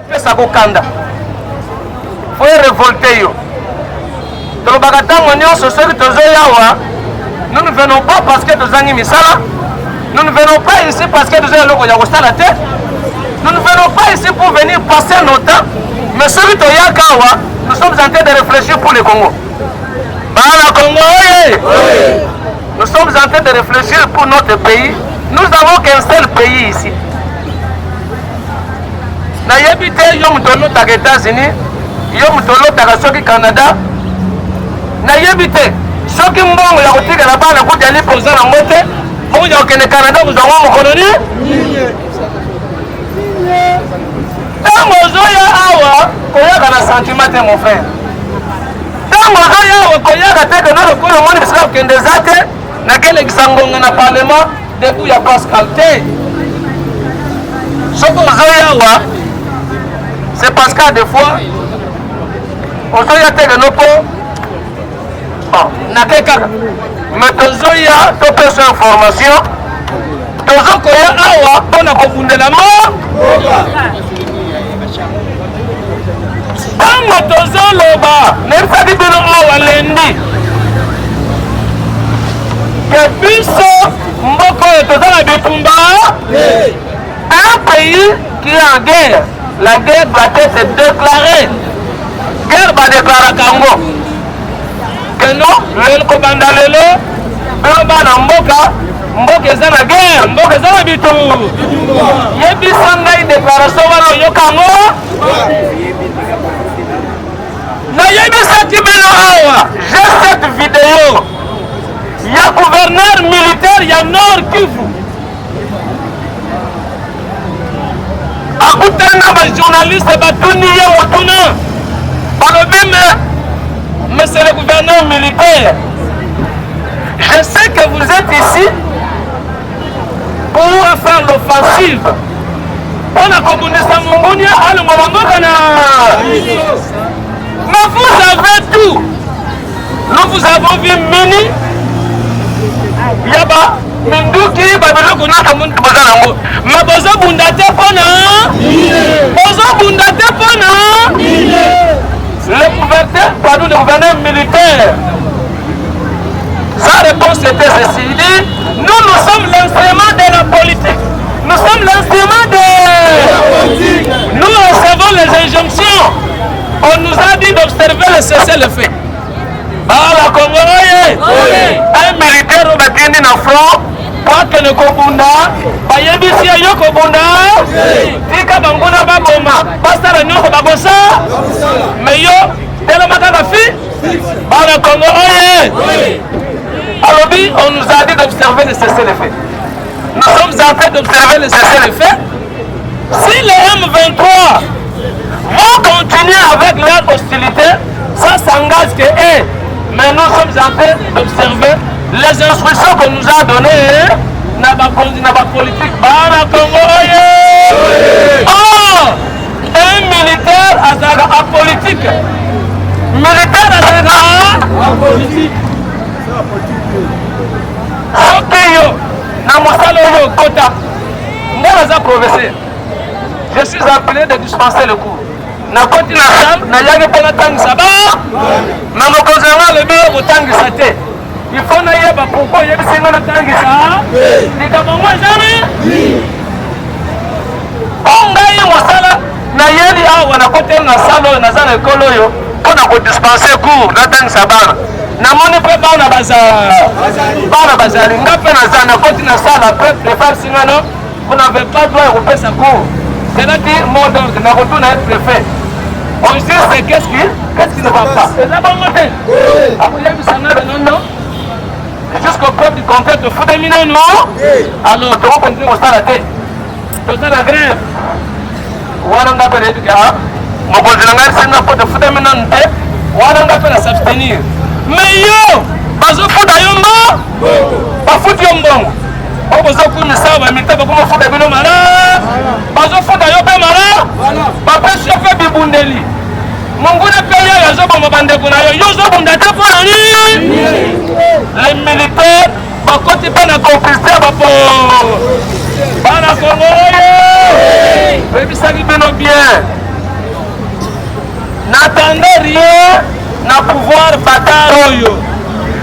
Epesa ko kanda. Faut révolter yo. Tolobaka ntango nyonso soki tozoya awa, nous ne venons pas parce que tozangi misala. Nous ne venons pas ici parce que toza eloko ya kosala te. Nous ne venons pas ici pour venir passer nos temps. Mais soki toyaka awa, nous sommes en train de réfléchir pour le Congo. Bana Congo oye! Nous sommes en train de réfléchir pour notre pays. Nous n'avons qu'un seul pays ici. Nayebi te yo moto olotaka États-Unis, yo moto olotaka soki Canada. Nayebi te soki mbongo ya kotikala bana kuta lipa oza nango te, mbongo ya kokende Canada kozwa ngo mokolo nini? Ntango ozoya awa koyaka na sentiment te mon frère. Ntango ozoya awa koyaka te kena lokola omoni bisika kokende eza te, nakelekisa ngonga na parlement debout ya Pascal te. Soki ozoya awa c'est parce que des fois ozoya te keno mpo nake kaka me tozoya topesa information tozokoya awa mpo na kobundela mo ntango tozoloba nayebisaki bino awa lendi ke biso mboka oyo toza na bitumba. Un pays qui est en guerre, la guerre doit être déclarée. Guerre badeklaraka yango ke non, lelo kobanda lelo bino bana mboka, mboka eza na guerre, mboka eza na bitu. Yebisa ngai déclaration wana oyoka yango. Nayebisaki bino awa, j'ai cette vidéo ya gouverneur militaire ya Nord Kivu akutani na bajournaliste, batuni ye motuna, balobi: me monsieur le gouverneur militaire, je sais que vous êtes ici pour faire l'offensive mpona kobundisa mongunia alongola mboka na, mais vous avez tout, nous vous avons vu mini ya ba minduki, babiloko nyonso boza nango, ma bozobunda te mpona, bozobunda te mpona. Le gouverneur, pardon, le gouverneur militaire, sa réponse était ceci: il dit: nous, nous sommes l'instrument de la politique, nous sommes l'instrument de la politique, nous recevons les injonctions, on nous a dit d'observer le cessez-le-feu. Bala Kongo oye! Un militaire oyo batindi na front po akende kobunda, bayebisi ye: yo kobunda, tika banguna baboma, basala nyonso bakosa, me yo telema kaka fi. Bana Kongo oye! Alobi: on nous a dit d'observer le cessez-le-feu, nous sommes en train d'observer le cessez-le-feu. Si les M23 vont continuer avec leur hostilité, ça s'engage que eh, mais nous sommes en train d'observer les instructions qu'on nous a données na bakonzi na bapolitique. Bana Kongo oye! Or un militaire azalaka apolitique, militaire azalaka apolitique. Soki yo na mosala oyo okota, nga naza professeur, je suis appelé de dispenser le cours, nakoti na salle, nayaki mpo natangisa ba na mokonzi yango alobi: yo kotangisa te, il faut nayeba pourquoi oyebisi nga natangisa. Likambo yango ezali mpo ngai mosala nayeli awa, nakoteli na salle oyo, naza na ekolo oyo mpo na kodispenser cours, natangisa bana. Namoni mpe bana baza, bana bazali, nga mpe naza, nakoti na salle, mpe préfet singano: vous n'avez pas droit ya kopesa cours. C'est-à-dire mot d'ordre, nakotuna ye préfet: on juste qu'est-ce qui ne va pas? Eza bongo te, akoyebisa nga: non, non, jusqu'au preuve du contraire, tofutami nano, alors tokokontinue kosala te, toza na grève. Wana nga mpe nayebi ke mokonzi na ngai senga mpo tofutami nanu te, wana nga mpe na s'abstenir. Mais yo bazofuta yo mbo, bafuti yo mbongo oyo bozokumisa bamilitaire, bakomofuta bino mala, bazofuta yo mpe mala, bapesi yo mpe bibundeli, monguna mpe yo azoboma bandeko na yo, yo ozobunda te mpo na nini? Les militaires bakoti mpe na complicité ya bapo. Bana Kongo oyo, oyebisaki bino bien. N'attendez rien na pouvoir bâtard oyo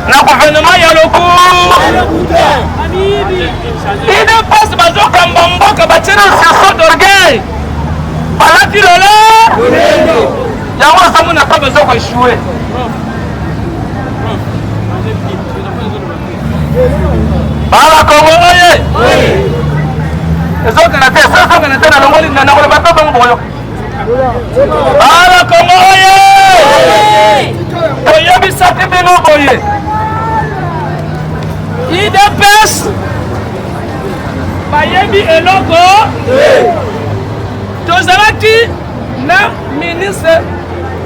na gouvernement ya loku idps bazokamba mboka batie na sursaut d'orgueil, balati lole yango, ozomona mpe bazo koéchouer. Bala Kongo oye! Ezokende te, ezokende te, nalongoli nakoloba mpe bongo bokoyoka. Bala Kongo oye! Toyebisaki bino boye, UDPS bayebi eloko. Tozalaki na ministre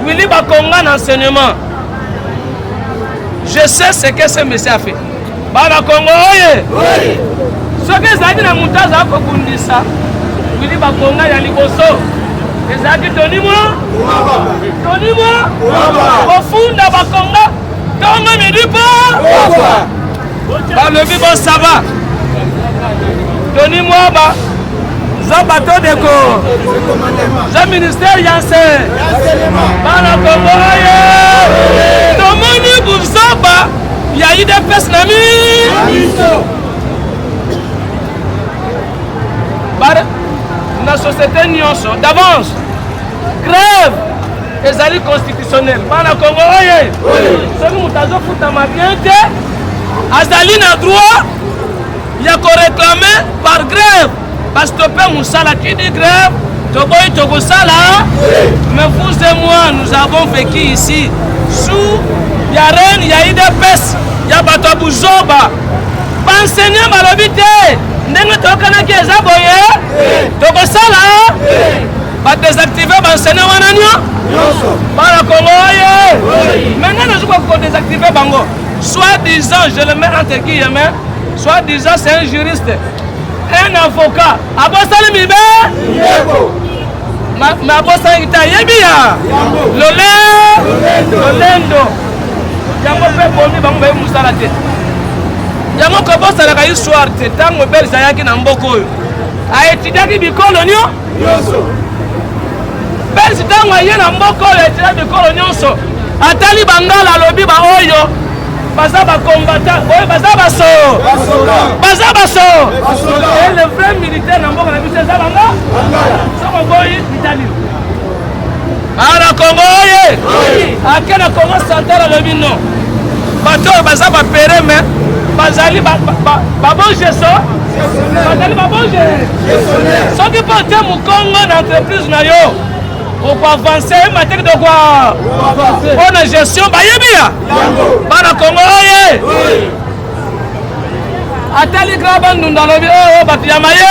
Willy Bakonga na enseignement. Je sais ce que ce monsieur a fait. Bana Kongo oye! Soki ezalaki na moto azala kobundisa Willy Bakonga ya liboso, ezalaki Tony Mwa, Tony Mwa. Kofunda Bakonga ntongo, midi mpo balobi bosaba Tony Mwaba za bato deko za ministère ya nse. Bana Kongo oye! Tomoni buzoba ya UDPS na mi na société nyonso. D'avance, grève ezali constitutionnel. Bana Kongo oye! Soki moto azofutama bien te, azali na droit ya koréclamer par grève, bastopper mosala. Qui dit grève, toboyi, tokosala. Mais vous et moi, nous avons vécu ici sous ya règne ya UDPS, ya bato ya buzoba. Baenseignant balobi te, ndenge toyokanaki eza boye, tokosala. Badésactiver baenseignant wana nyonso. Bana Kongo oye! Maintenant nazokoka kodésactiver bango, soit disant, je le mets entre guillemets, soit disant c'est un juriste, un avocat, abosali mibe, mais abosanaki te, ayebi ya lole lolendo yango mpe bomi bango, bayebi mosala te. Yango kobosalaka histoire te. Ntango Belge ayaki na mboka oyo, aétudiaki bikolo nyonso. Belge, ntango aye na mboka oyo, aétudia bikolo nyonso, atali bangala, alobi baoyo baza bacombattant, oyo baza baso, baza baso. Et le vrai militaire na mboka na biso eza banga. Soko boyi litali ana Kongo oye! Ake na Congo Central, alobi non, bato oyo baza bapere, mais bazali babon gestion, bazali babon. Soki mpo otie mokongo na entreprise na yo, okoavancer ye mateke de kwa mpo na gestion bayebi ya. Bana Kongo oye! Atali kaka Bandundu, alobi oyo bato ya maye,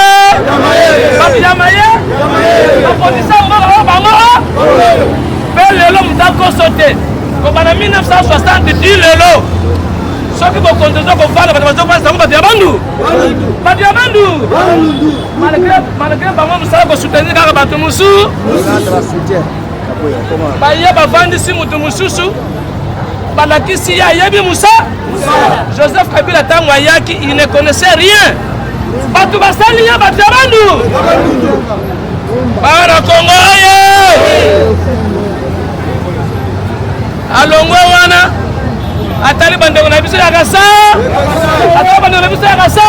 bato ya maye bapolisa mboka oyo bango. Mpe lelo moto akoso te, kobanda 1960 lelo, soki bokonzi oza kovanda, bato bazovandisa yango bato ya Bandu, bato ya Bandu. Malgré bango mosala kosoutenir kaka bato mosusu, baye bavandisi motu mosusu, balakisi ye ayebi musa. Joseph Kabila, ntango ayaki, il ne connaissait rien. Bato basali ye bato ya Bandu. Bana Kongo oye! Alongwe wana, atali bandeko na biso ya Kasa, atali bandeko na biso ya Kasa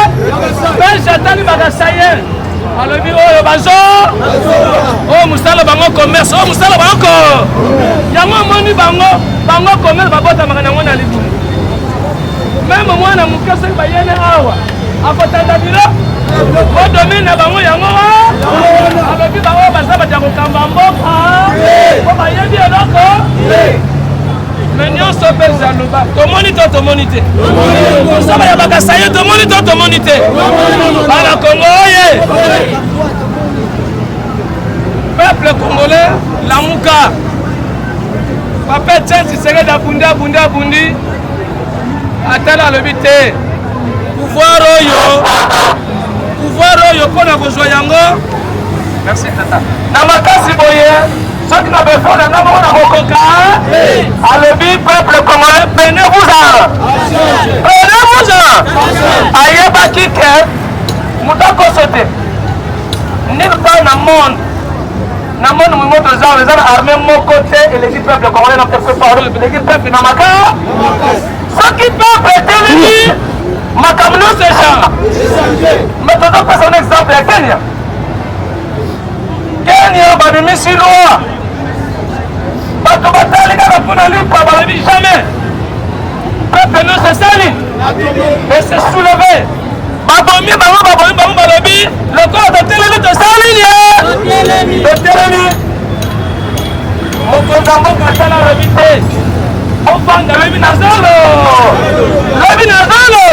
Belge, atali bakasaïens, alobi oyo bazo oyo mosala bango commerce, oyo mosala bango ko yango. Omoni bango, bango commerce babotamaka nango na libumu. Même mwana moke, soki bayene awa, akotanda bilo o domaine na bango yango. Alobi bango baza bato ya kokamba mboka po bayebi eloko. Mais nyonso mpe aloba, tomoni to tomoni te? Kosala ya bakasaye, tomoni to tomoni te? Bana Kongo oye! Peuple congolais, lamuka! Papa Etienne Tshisekedi abundi, abundi, abundi, atala, alobi te, pouvoir oyo, pouvoir oyo mpona kozwa yango, merci tata, na makasi boye, soki na befo na nga moko nakokoka. Alobi: peuple congolais, prenez-vous-en, prenez-vous-en. Ayebaki ke moto akoso te nulle part na monde, na monde. Congo toza eza na armée moko te eleki peuple congolais na pardon, eleki peuple na maka. Soki peuple etelemi, makambo nyonso echange. Mais tozopesa un exemple ya Kenya. Kenya babimisi loi, bato batali kaka mpona lipa, balobi jamais. Peuple nyonso esali ese soulevé, babomi bango, babomi bango, balobi lokola totelemi, tosali nini? Totelemi. Mokonzi ya mboka asala, alobi te ofanda, lobi na zolo, lobi na zolo.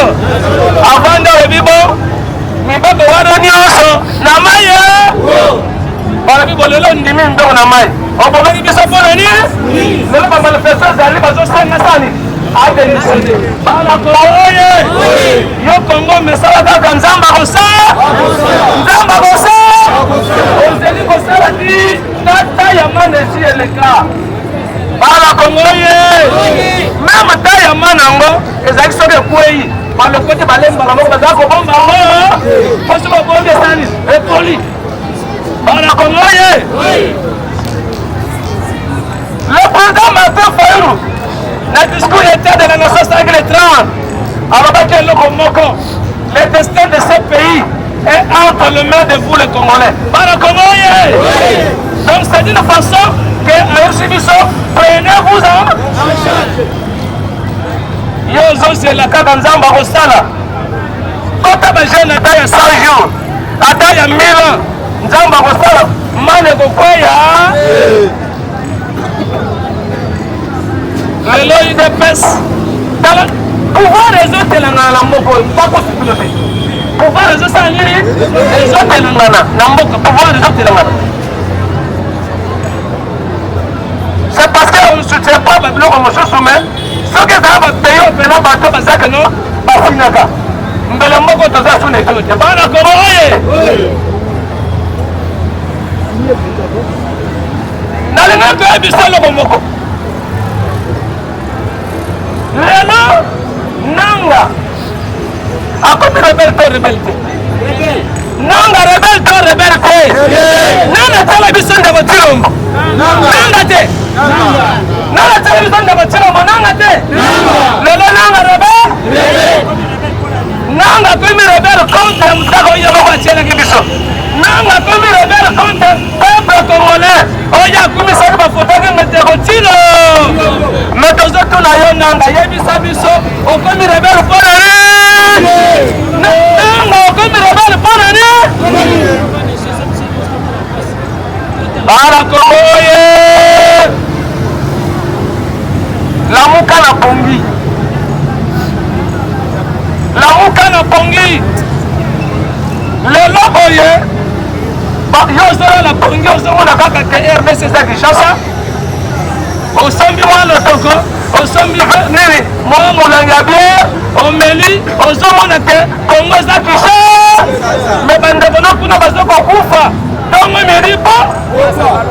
Avanda, alobi bo miboko wana nyonso na mai. Balobi bolelo ndimi mbeko na mai, obomaki biso mpo na nini? Lelo bamanifestation ezali, bazosenga sani adémissionne. Bana Kongo oye, yo Kongo mesala kaka Nzambe akosala, Nzambe akosala. Ozali kosala ti tata ya mana esi eleka. Bana Kongo oye, même ta ya mana yango ezalaki, soki ekwei, balokoti balembaka moko, bazala kobomba yango mpo soki obombi esali epoli. Bana Kongo oye, le président Martin Fayulu, na discours État de la nation asalaki le 30, alobaki eloko moko: le destin de ce pays est entre les mains de vous les Congolais. Bana Kongo oye, donc c'est une façon que ayebisi biso: prenez-vous en yo. Ozozela kaka Nzambe akosala, kota bajeûne ata ya 100 jours, ata ya 1000 ans, Nzambe akosala, mana ekokweya. Lelo UDPS, tala pouvoir ezotelangana na mboka oyo, bakosipilo te. Pouvoir ezosala nini? Ezotelangana na mboka, pouvoir ezotelangana. C'est parce que on ne soutient pas babiloko mosusu. Mais soki ezala bapays oyo mpena bato bazaka no bafinaka mbele moko, toza suna eto te. Bana Kongo oye, nalingi toyebisa eloko moko. Lelo Nanga akomi rebelle to rebelle te? Nanga rebelle to rebelle te? Nana atala biso ndeko Tshilombo, Nanga te? Nana atala biso ndeko Tshilombo, Nanga te? Lelo Nanga rebelle, Nanga akomi rebelle contre mosaka oyo moko atielaki biso. Nanga akomi rebelle contre peuple congolais oyo akumisaki bafotaki ndeko Tshilo. Me tozotuna yo Nanga, yebisa biso, okomi rebelle mpo na nini? Nanga okomi rebelle mpo na nini? Bana Kongo oye, lamuka na pongi, lamuka na pongi. Lelo boye yo ozolala pongi, ozomona kaka ke RDC eza Kinshasa. Osombi mwa lotoko, osombi nini, mwa molangi ya bière, omeli, ozomona ke Kongo eza Kinshasa. Me bandeko no kuna bazokokufa ntongo midi po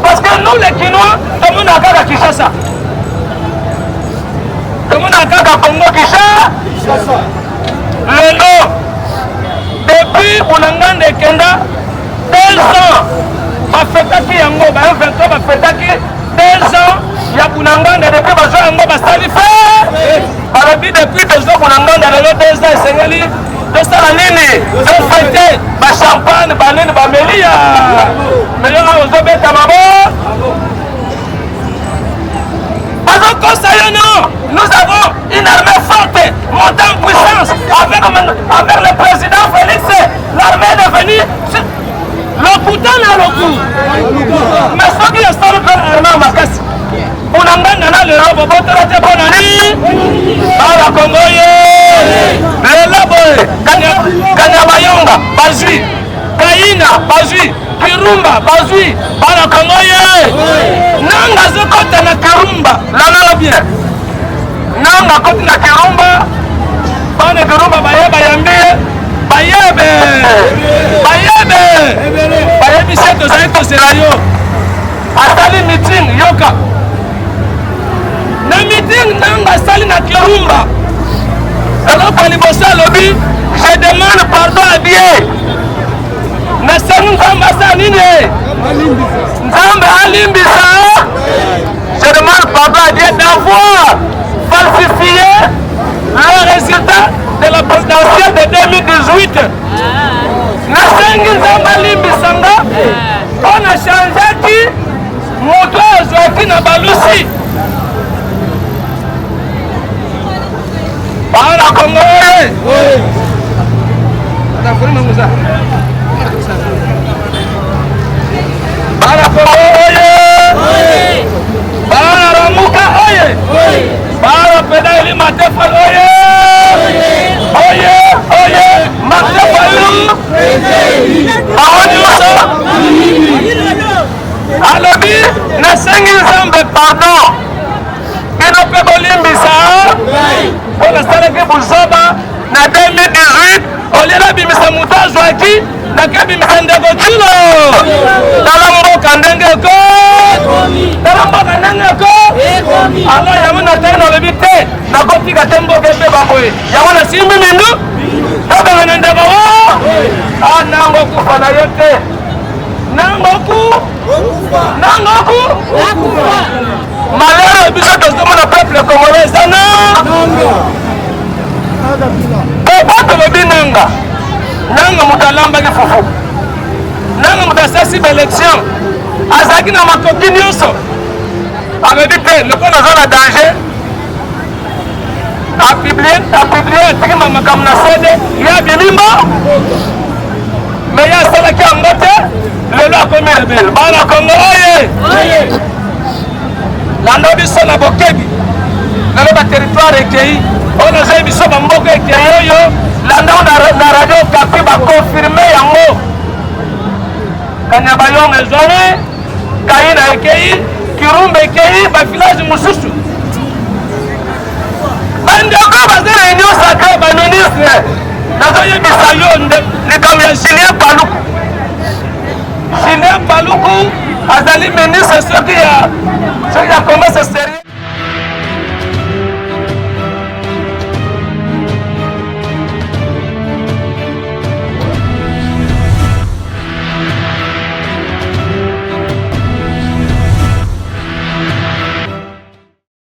parce que nous les Kinois tomonaka kaka Kinshasa, tomonaka kaka Kongo Kinshasa. Lelo depuis Bunagana ekenda 2 ans, bafetaki yango ba 23, bafetaki 2 ans ya Bunagana depuis bazwa yango. Basali fe, balobi depuis tozwa Bunagana, lelo 2 ans, esengeli tosala nini? Tofêter, bachampagne, banini, bameli ya meyo. Awa ozobeta mabo, bazokosa yo. Non, nous avons une armée forte, montée en puissance avec le président Félix. L'armée est devenue lokuta na loku. Mais soki esali mpe armée makasi, Bunagana na lelo bobotela te. Mpo na nini? Bana Kongo ye, lelo boye Kanyabayonga bazwi, Kayina bazwi, Kirumba bazwi. Bana Kongo ye, Nanga azokɔta na Kirumba, lalala bien. Nanga akɔti na Kirumba, bana Kirumba baye bayambi ye, bayebe bayebe, bayebisi ye tozali kozela yo. Asali meeting, yoka, na meeting Nanga asali na Kirumba, eloko ya liboso alobi: je demande pardon à Dieu, nasengi Nzambe asala nini? Nzambe alimbisa. na balusi. Bana Kongo oye! Bana Kongo oye! Bana Lamuka oye! Bana Peda Eli Matefa oye! Oye! Oye! Martin Fayulu! Bango nyonso alobi nasengi Nzambe pardon bino mpe bolimbisa mpo nasalaki buzoba na 2018 olie nabimisa moto azwaki nakebimisa ndeko kilo tala mboka ndenge eko tala mboka ndenge eko alo yango natali nalobi te nakotika te mboka ebeba boye yango nasimbi mindu tobengana ndeko o ah, nango kufa na yo te nangoku nangoku malheur biso tozomona peuple congolais eza na po tolobi nanga nanga moto alambaki fufu nanga moto asasi baélection azalaki na makoki nyonso alobi te lokola naza na danger apiblie apiblie atiki makambo na sede ye abimi mbo me ye asalaki yango te lelo akomi rebele bana kongo oye landa biso na bokebi lelo baterritoire ekei oyo nazali biso bamboka ekei oyo landa na radio kapi bakonfirme yango kanyabayonga ezwami kayina ekei kirumba ekei bavillage mosusu bandeko baza na union sacré baministre nazoyebisa yo likambo ya julien paluku julien paluku azali ministre soki ya soki ya commerce exterieur.